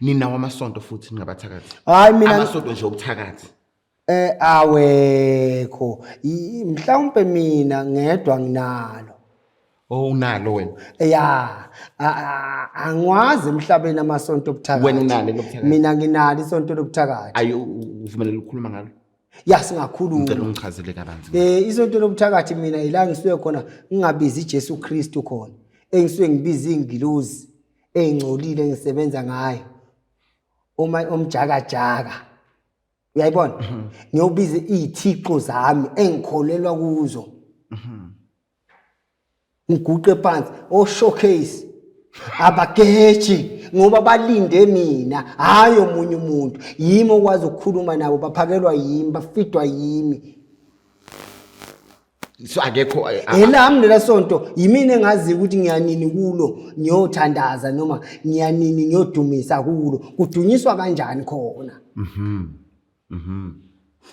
Ninawo amasonto futhi ningabathakathi? Hayi mina. Amasonto nje obuthakathi. Awekho. Mhlawumbe mina ngedwa nginalo. Oh, unalo wena? Ya, angwazi emhlabeni amasonto obuthakathi. Wena unalo lobuthakathi? Mina nginalo isonto lobuthakathi. Ayi, uvumelele ukukhuluma ngalo? Ya, singakhuluma. Ngicela ungichazele kabanzi. Isonto lobuthakathi mina ila ngisuke khona ngingabizi Jesu Kristu khona. Engisuke ngibiza ingilozi engcolile engisebenza ngayo. Uma omjakajaka. Uyayibona? Ngiyobiza izithixo zami engikholelwa kuzo. Ngiguqe phansi o showcase abageji ngoba balinde mina, hayi omunye umuntu. Yimi okwazi ukukhuluma nabo, baphakelwa yimi, bafidwa yimi. So akekho Elami lela sonto, yimina engaziyo ukuthi ngiyanini kulo ngiyothandaza noma ngiyanini ngiyodumisa kulo, kudunyiswa kanjani khona.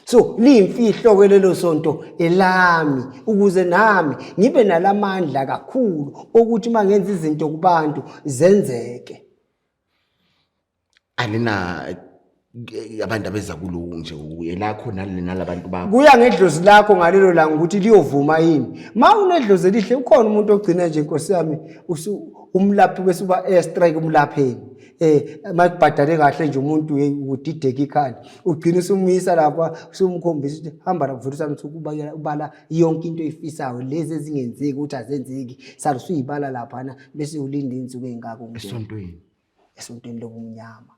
So liyimfihlo ke lelo sonto elami, ukuze nami ngibe nalamandla kakhulu okuthi uma ngenza izinto kubantu zenzeke. Alina abantu abeza kulo nje, elakho nalabantu bakho? Kuya ngedlozi lakho ngalelo langa ukuthi liyovuma yini. Ma unedlozi elihle, ukhona umuntu ogcina nje, nkosi yami, umlaphi bese uba airstrike umlapheni. Makubhadale kahle nje umuntu udideka ikhanda, ugcina usumuyisa lapha, usumkhombisa ukuthi hamba lapha, vele usamthi ubala yonke into oyifisayo, lezi ezingenzeki ukuthi azenzeki, sale usuyibala laphana bese ulinda iy'nsuku ey'ngaka esontweni. Esontweni lobumnyama.